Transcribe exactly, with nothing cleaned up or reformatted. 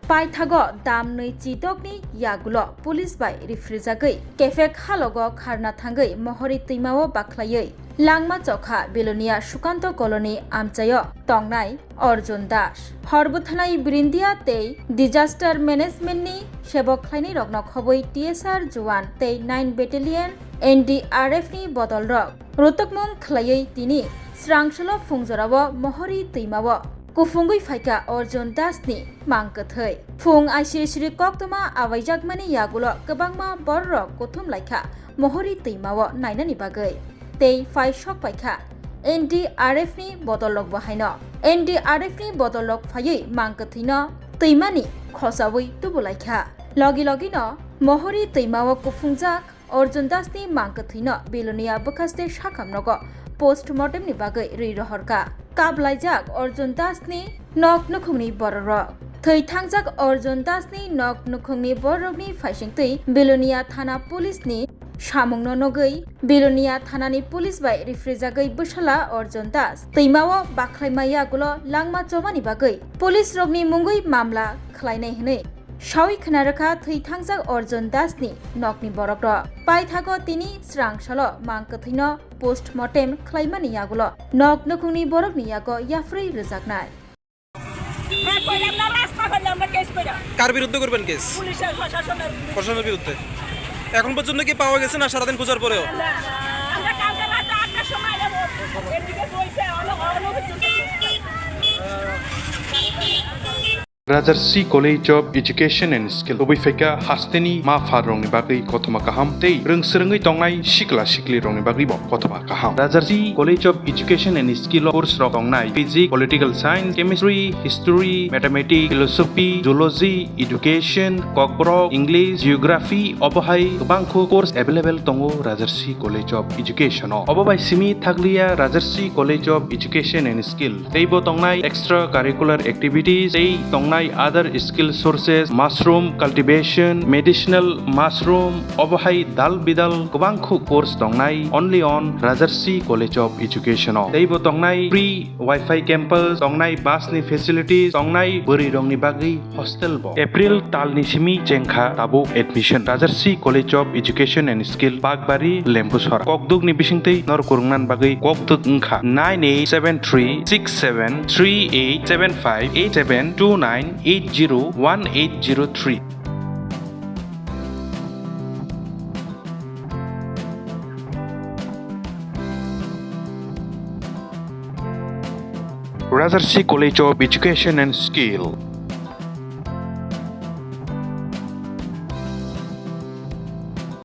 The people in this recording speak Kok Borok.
Paithago dam nwi chidokni yagulo police bai rifrijagwi kephek halogo kharna thangwi Mohori twimao bakhlaiwi langma chokha Belonia Sukanto Colony amchaio tongnai Arjun Das. Hor bwthanai Brindia tei Disaster Management ni sebok khlainairokno khobwi T S R Juan tei nine Battalion N D R F ni bodolrok rotokmung khlaiwi tini srangsolo phungjorao Mohori twimao kuphungwi phaikha Arjun Das ni mang kwthwi. Phung aisiri siri koktwma awaijakmani yagulo kwbangma bororok kuthum laikha Mohori twimao nainani bagwi. Tei phai sok paikha N D R F ni bodolrok bo haino. N D R F ni bodolrok phaiwi mang kwthwino twimani khosawi tubulaikha. Logi logino Mohori twimao kuphungjak Arjun Das ni mang kwthwino Belonia bwkhaste sakham nogo post mortem ni bagwi rwi rohorkha. Kaplaijak Arjun Das ni nok nukhungni bororok. Thwi thangjak Arjun Das ni nok nukhungni bororokni phaisingtwi Belonia thana police ni samungno nugwi Belonia thanani police bai rifrijagwi bwsala Arjun Das twimao bakhlaima yagulo langma chobani bagwi police rokni mungwi mamla khlainai hwnwi sawi khna rwkha thwi thangjak Arjun Das ni nokni borokrok. Paithago tini srangsalo mang kwthwino post mortem khlaimani yagulo nok nukhungni borokni yago yaphrwi rwjaknai. হ্যাঁ, কইলাম না, রাস্তা হইলে আমরা কেস কইরা। কার বিরুদ্ধে করবেন কেস? পুলিশের, প্রশাসনের বিরুদ্ধে। প্রশাসনের বিরুদ্ধে। এখন পর্যন্ত কি পাওয়া গেছে না সারাদিন খোঁজার পরেও? না, আমরা কালকে রাত আটটার সময় এলাম। এদিকে রয়েছে, অনেক, অনেক কিছু। Rajarsi College of Education and Skill, kubui phaikha hasteni ma pharrokni bagwi kothoma kaham tei rwng swrwngwi tongnai sikla siklirokni bagwibo kothoma kaham. Rajarsi College of Education and Skill o course rok tongnai physics, political science, chemistry, history, mathematics, philosophy, zoology, education, kokborok, English, geography, obo hai kwbangkhu course available tongo Rajarsi College of Education o. Obo bai simi thakliya Rajarsi College of Education and Skill. Teibo tongnai extra curricular activities, tei tongnai other skill sources, mushroom cultivation, medicinal mushroom, obo hai dal bidal kwbangkhu course tongnai only on Rajarsi College of Education o. Teibo tongnai free Wi-Fi campus, tongnai bus ni facilities, tongnai bwrwi rokni bagwi hostel bo. April talni simi chengkha tabuk admission. Rajarsi College of Education and Skill, Bakbari, Lembusora. Kokduk ni bisingtwi nor kwrwngna bagwi kokduk wngkha nine eight seven three six seven three eight seven five eight seven two nine eight zero one eight zero three. Rajarsi College of Education and Skill.